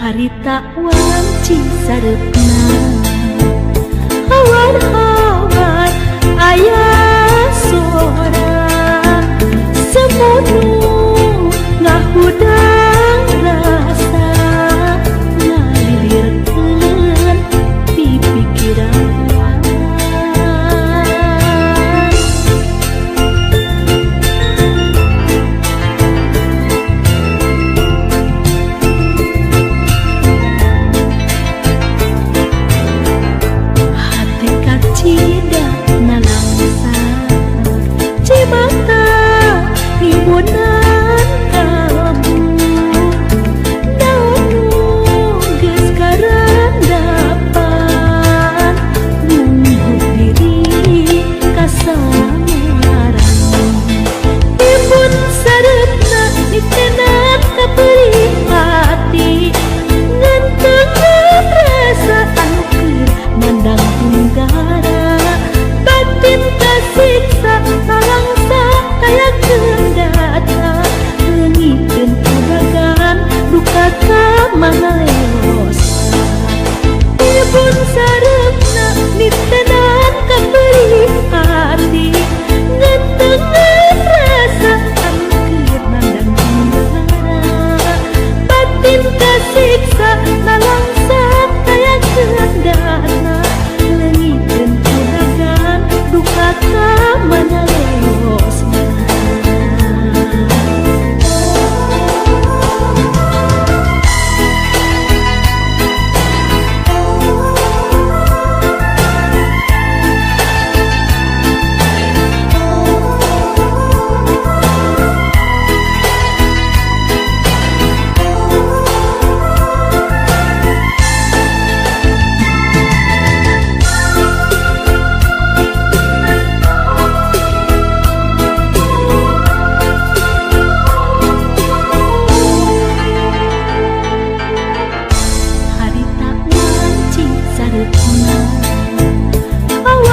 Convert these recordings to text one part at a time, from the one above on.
Harita wanci sareupna hawar-hawar aya sora semunu ngahudang rasa ngalilirkeun pipikiran.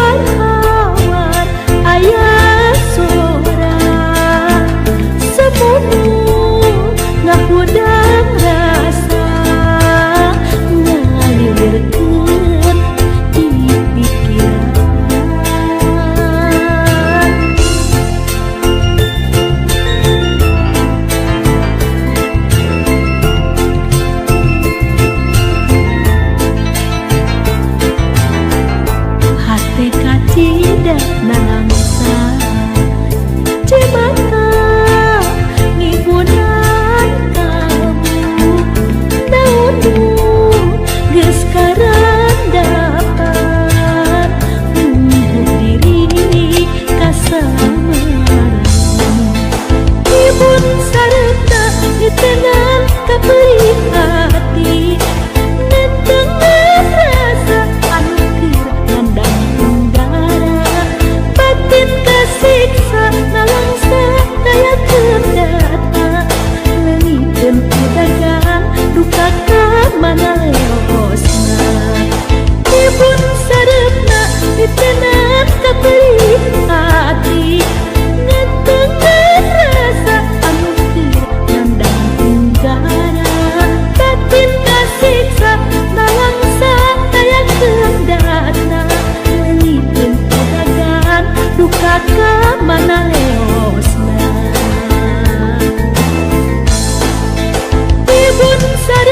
Hawar-hawar aya sora semunu ngahudang rasa ngalilirkeun di pikiran. Tidak nalangsa cemata ngibunan kamu naonu geus karandapan mungguh diri kasamaran ibun sarta ditenan kaperih hati nentengan rasa anu keur nandang kasiksa nalangsa daya kendata leungiteun pidagan duka ka mana leosna ibun sareupna ditenan kaperih hati ngentengan rasa anu keur nandang tenggara batin kasiksa nalangsa daya kendata leungiteun pidagan duka ka mana leosna ibun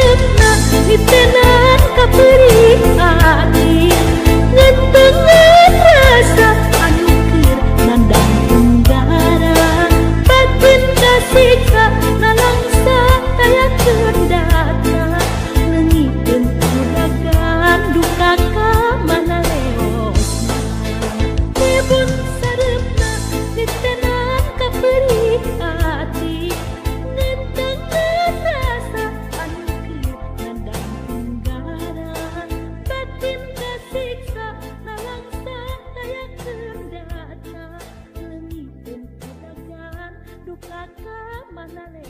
sareupna ditenan kaperih hati ngentengan rasa anu keur nandang tenggara batin kasiksa nalangsa daya kendata leungiteun pidagan duka ka mana leosna ibun sareupna ditenan kaperih hati ngentengan rasa anu keur nandang tenggara batin kasiksa nalangsa daya kendata leungiteun pidagan duka ka mana leosna.